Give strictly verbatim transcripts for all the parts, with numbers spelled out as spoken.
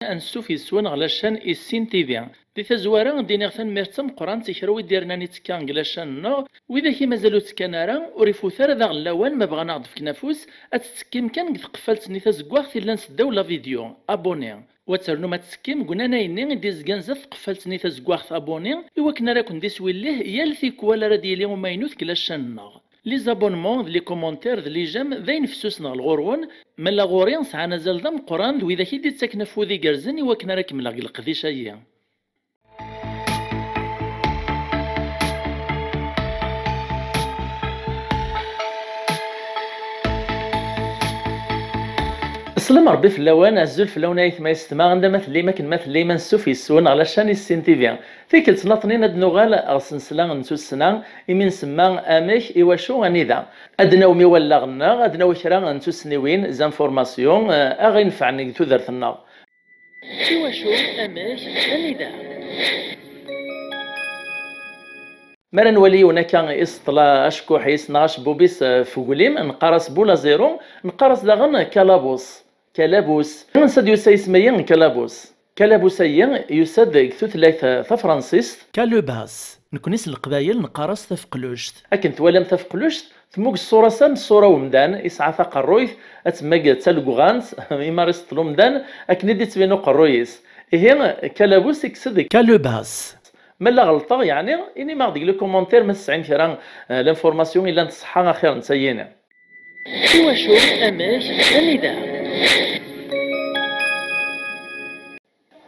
Ansuf yes-wen ɣer la chaîne Issin T V. Di tazwara, ad d-iniɣ tanemmirt d tameqqrant i kra wid d-yernan i ttekkan deg la chaîne-nneɣ. Widak i mazal ur ttekkan ara, ur ifut ara daɣen lawan ma bɣan ad aɣ-d-fken afus, ad tettekkim kan deg tqeffalt-nni tazeggaɣt yellan seddaw la vidéo, abonné. U ad ternum ad tettekkim deg unanay-nni i d-izgan zdat tqeffalt-nni tazeggaɣt, abonné, i wakken ara ken-d-iswillih yal tikwal ara d-yili umaynut deg la chaîne-nneɣ. Les abonnements, d les commentaires, d les j'aime, d ayen fessusen ɣer ɣur-wen, ma la ɣur-i sɛan azal d ameqqran d widak i d-ittaken afud igerrzen i wakken ara kemmleɣ deg leqdic-agi. Slam Rebbi fell-awen, azul fell-awen ay aytma yessetma, anda ma tellim, akken ma tellim, ansuf yes-wen ɣer la chaîne Issin T V. Tikkelt nniḍen ad d-nuɣal ɣer snesla n tussna, imi nsemma amek, iwacu, anida. Ad d-nawmi wallaɣ-nneɣ, ad d-nawi kra n tussniwin, des informations, eh, aɣ-inefɛen deg tudert-nneɣ. Iwacu, amek, anida? Mi ara nwali yiwen akka iseṭṭel acekkuḥ-is neɣ acebbub-is, eh, f uglim, neqqar-as boule à zéro, neqqar-as daɣen kalabus. Kalabus. Ansa d-yusa yisem-ayi n kalabus? Kalabus-ayi yusa-d deg tutlayt, eh, tafransist. Calebasse. Nekni s Leqbayel neqqar-as tafeqluct. Akken twalam tafeqluct, tmug ṣṣura-s am ṣṣura umdan, isɛa taqerruyt, ad temmag d talegɣant, imi ara iseṭṭel umdan, akken i d-ittbin uqerruy-is. Ihi, kalabus ikkes-d calebasse. Ma la ɣelṭeɣ, yeɛni, inim-aɣ deg les commentaires ma tesɛim kra, eh, l'information yellan tṣeḥḥa axir n tayini. Iwacu, amek, anida?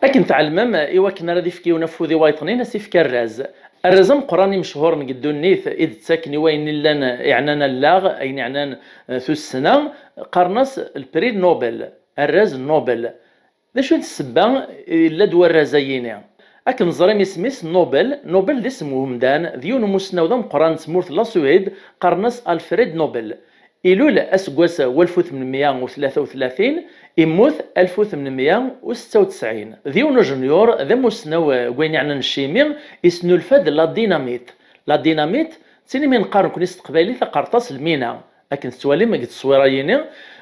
Akken tɛelmem, i wakken ara d-ifk yiwen afud i wayeṭnin, ad s-ifk arraz. Arraz ameqqran imechuren deg ddunit i d-ttaken i wayen illan iɛnan allaɣ, ayen iɛnan, eh, tussna, qqaren-as le prix Nobel, arraz Nobel. D acu i d ssebba yella-d warraz-ayini? Akken ẓrim isem-is Nobel, Nobel d isem n umdan, d yiwen n umussnaw d ameqqran n tmurt n la Suède, qqaren-as Alfred Nobel. Ilul aseggas walef u tmenmya u tlata u tlatin, immut alef u tmenmya u setta u tesɛin. D yiwen ujenyur, d amussnaw, eh, deg wayen yeɛnan ccimi, isnulfa-d la dynamite. La dynamite, d tin imi neqqar nekni s teqbaylit aqerṭas lmina. Akken tettwalim deg tteswira-yini,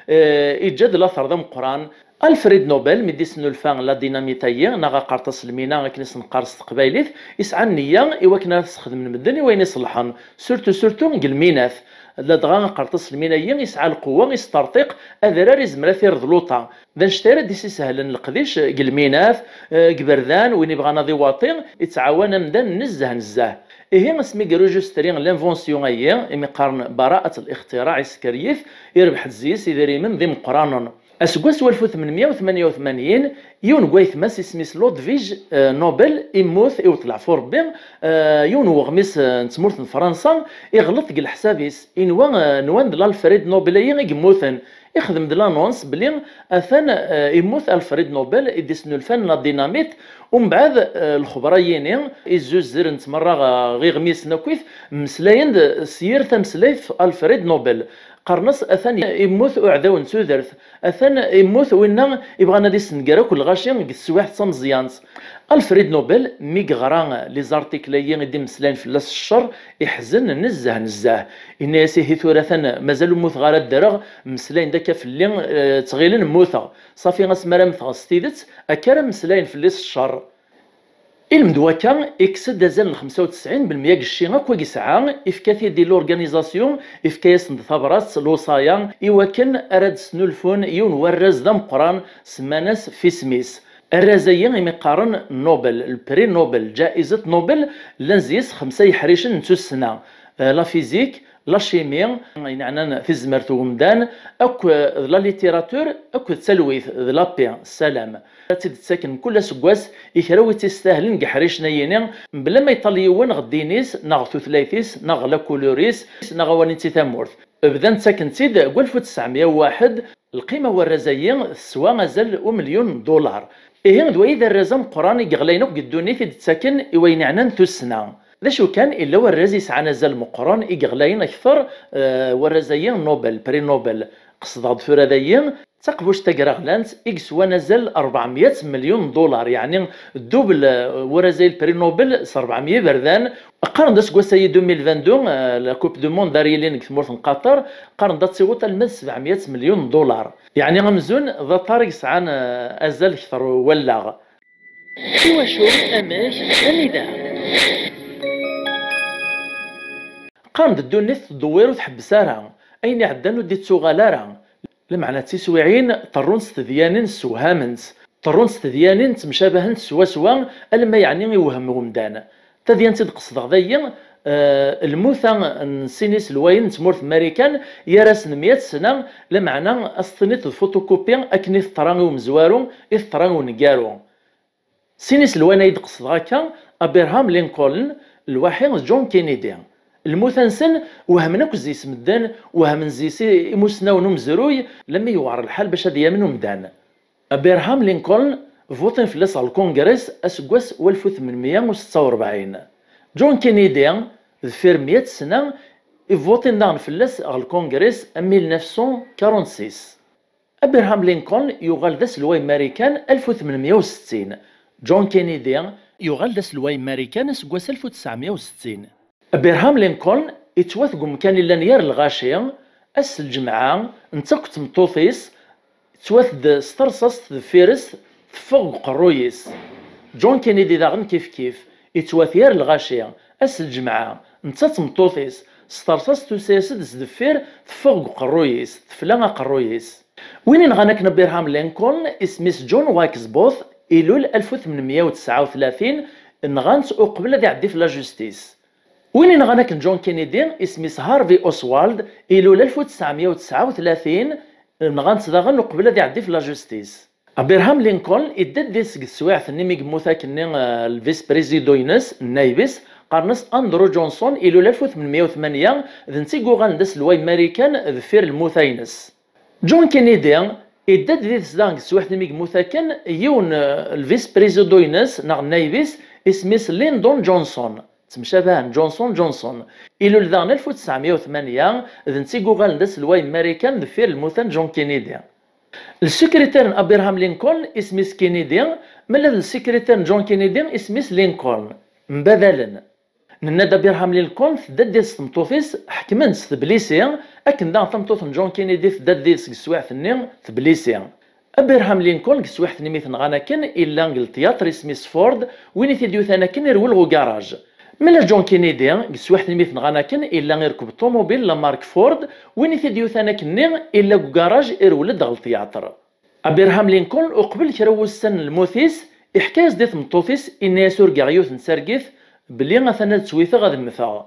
eh, iǧǧa-d later d ameqqran. Alfred Nobel, mi d-isnulfa la dynamite-ayi, neɣ aqerṭas lmina, akken i s-neqqar s teqbaylit, isɛa nniya i wakken ara t-sxedmen medden i wayen iṣelḥen, surtout, surtout deg lminat. Ladɣa aqerṭas lmina-yi isɛa lqewwa, isṭerṭiq, adrar izmer ad t-irr d luṭa. D annect-a ara d-isishlen leqdic deg lminat, eh, deg iberdan, win ibɣan ad iwaṭi, ittɛawan amdan nezzeh nezzeh. Ihi, asmi i irujustri l'invention-ayi, imi qqaren براءة الاختراع i tkeryit, irbeḥ-d zzi-s idrimen d imeqqranen. Aseggas walef u tmenmya u tmanya u tmanyin, yiwen n waytma-s isem-is Ludwig, eh, Nobel, immut, iwet leɛfu Rebbi, eh, yiwen n weɣmis, eh, n tmurt n Fransa, iɣelṭ deg leḥsab-is, inwa, eh, nwan d l'Alfred Nobel-ayi i yemmuten, ixdem-d l'annonce belli atan, eh, immut Alfred Nobel i d-isnulfan la dynamite, umbeɛd, eh, lexber-ayini, izzuzzer-nt merra ɣ-, ɣ iɣmisen akkit, mmeslayen-d s yir tameslayt f Alfred Nobel. Qqaren-as atan immut uɛdaw n tudert, atan immut winna ibɣan ad issenger akk lɣaci deg teswiɛt d tameẓyant. Alfred Nobel, mi yeɣra les articles-ayi i d-immeslayen fell-as ccer, iḥzen nezzeh nezzeh. Inna-yas: "Ihi tura atan mazal ur mmuteɣ ara ddreɣ, mmeslayen-d akka fell-i, eh, ttɣilen mmuteɣ. Safi, asmi ara mmteɣ s tidet, akka ara mmeslayen fell-i s ccer." Ilmend wakka, ikkes-d azal n xemsa u tesɛin belmya deg cci akk i yesɛa, ifka-t-id i l'organisation, ifka-yasen-d tabrat, lewṣaya, i wakken ara d-snulfun yiwen warraz d ameqqran, semman-as f isem-is. Arraz-ayi imi qqaren Nobel, le prix Nobel, ǧaizet Nobel, llan zzi-s xemsa yeḥricen n tussna, eh, la physique, la chimie, ayen yeɛnan tizmert n umdan, akk, eh, d la littérature, akk d talwit, d la paix, ssalam. Ad tt-id-ttaken mkul aseggas i kra wi tt-istahlen deg yeḥricen-ayini, mebla ma yeṭṭal yiwen ɣer ddin-is, neɣ ɣer tutlayt-is, neɣ ɣer la couleur-is, neɣ awanin-tt i tamurt. Bdan ttaken-tt-id deg walef u tesɛemya u waḥed, lqima n warraz-ayi teswa azal umelyun n ddular. Ihi, d wayi d arraz ameqqran i yeɣlayen akk deg ddunit i d-ttaken i wayen yeɛnan tussna. D acu kan, illa warraz yesɛan azal meqqren i yeɣlayen akter, eh, warraz-ayi Nobel, prix Nobel. Qesdeɣ-d tura dayi, Taqbuct tagraɣlant i yeswan azal rebɛemya melyun dollar, yeɛni ddubel, eh, war azal prix Nobel s rebɛemya iberdan. Qqaren-d aseggas-agi deux mille vingt-deux, eh, la Coupe du Monde ara yilin deg tmurt n Qatar, qqaren-d ad tiweḍ alma d sebɛemya melyun dollar. Yeɛni amzun d aṭar i yesɛan, eh, azal kter wallaɣ. Iwacu? Amek? Anida? Qqaren-d ddunit tdewwir ur tḥebbes ara, ayen iɛeddan ur d-ittuɣal ara. Lameɛna d tiswiɛin ṭerrunt s tedyanin ssewhament, ṭerrunt s tedyanin ttemcabahent swaswa, alamma yeɛni iwhem umdan. Tadyant i d-qesdeɣ dayi, eh, lmuta n sin iselwayen n tmurt n Marikan, gar-asen meyya sna, lameɛna ad s-tiniḍ d fotokupi akken i teḍra i umezwaru, i teḍra i uneggaru. Sin iselwan ay d-qesdeɣ akka, Abraham Lincoln, lwaḥi d John Kennedy. Lmuta-nsen wehmen akk zzi-s medden, wehmen zzi-s i-, imusnawen umezruy, lammi yewɛer lḥal bac ad yamen umdan. Abraham Lincoln, vuṭin fell-as ɣer lkungris aseggas walef u tmenmya u setta u rebɛin. John Kennedy, deffir meyya sna, ivuṭin daɣen fell-as ɣer lkungris am mille neuf cent quarante-six. Abraham Lincoln yuɣal d aselway Marikan alef u tmenmya u settin. John Kennedy yuɣal d aselway Marikan aseggas alef u tesɛemya u settin. Abraham Lincoln yettwat deg umkan illan yar lɣaci, ass n lǧemɛa, netta akked tmeṭṭut-is, yettwat-d s terṣast deffir-s, teffeɣ deg uqerruy-is. John Kennedy daɣen kifkif, yettwat yar lɣaci, ass n lǧemɛa, netta d tmeṭṭut-is, s terṣast tusa-yas-d s deffir, teffeɣ deg uqerruy-is, tefla aqerruy-is. Win inɣan akken Abraham Lincoln, isem-is John Wilkes Booth, ilul alef u tmenmya u tesɛa u tlatin, nɣan-t uqbel ad iɛeddi f la justice. Win inɣan akken John Kennedy, isem-is Harvey Oswald, ilul alef u tesɛemya u tesɛa u tlatin, nɣan-t daɣen uqbel ad iɛeddi f la justice. Abraham Lincoln idda-d deg-s deg teswiɛt-nni mi yemmut akkenni, eh, lvis-prizidu-ines, nnayb-is, qqaren-as Andrew Johnson, ilul alef u tmenmya u tmanya, d netta i yuɣalen d aselway Marikan deffir lmuta-ines. John Kennedy idda-d deg-s daɣen deg teswiɛt-nni mi yemmut akken yiwen, eh, lvis-prizidu-ines neɣ nnayb-is, isem-is Lyndon Johnson. Ttemcabahen Johnson Johnson. Ilul daɣen alef u tesɛemya u tmanya, d netta i yuɣalen d aselway n Marikan deffir lmuta n John Kennedy. Lsekritir n Abraham Lincoln isem-is Kennedy, ma d lsekritir n John Kennedy isem-is Lincoln. Mbadalen. Nenna-d Abraham Lincoln tedda-d deg-s tmeṭṭut-is, ḥekmen-tt teblisi, akken daɣen tameṭṭut n John Kennedy tedda-d deg-s deg teswiɛt-nni teblisi. Abraham Lincoln deg teswiɛt-nni mi t-nɣan akken, illa deg letyatr isem-is Ford, win i t-id-yutan akken irwel ɣer ugaraj. Ma d John Kennedy, deg teswiɛt-nni mi t-nɣan akken, illa irekb ṭumubil la marque Ford, win i t-id-yutan akkenni, illa deg ugaraj irwel-d ɣer letyatr. Abraham Lincoln, uqbel kra n wussan n lmut-is, iḥka-yas-d i tmeṭṭut-is, inna-yas urgaɣ yiwet n targit, belli atan ad ttwiteɣ ad mmteɣ.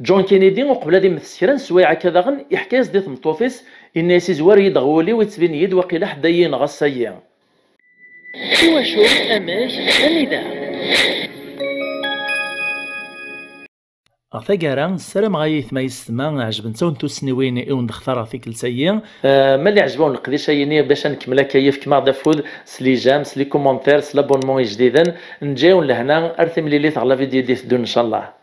John Kennedy, uqbel ad immet s kra n sswayeɛ akka daɣen, iḥka-yas-d i tmeṭṭut-is, inna-yas izwar-iyi-d ɣer wul-iw, ittbin-iyi-d waqila ḥedd ay yenɣa ass-agi. Iwacu? Amek? Anida? Ɣer taggara, ssarameɣ ay aytma yessetma ɛejbent-awen tussniwin i wen-d-xtareɣ tikkelt-agi. Eh, ma li ɛejb-awen leqdic-ayini, bac ad nkemmel akka, yefkem-aɣ-d afud s les j'aime, s les commentaires, s l'abonnement ijdiden. Nǧa-yawen lehna, ar timlilit ɣer la vidéo i d-iteddun, ncallah.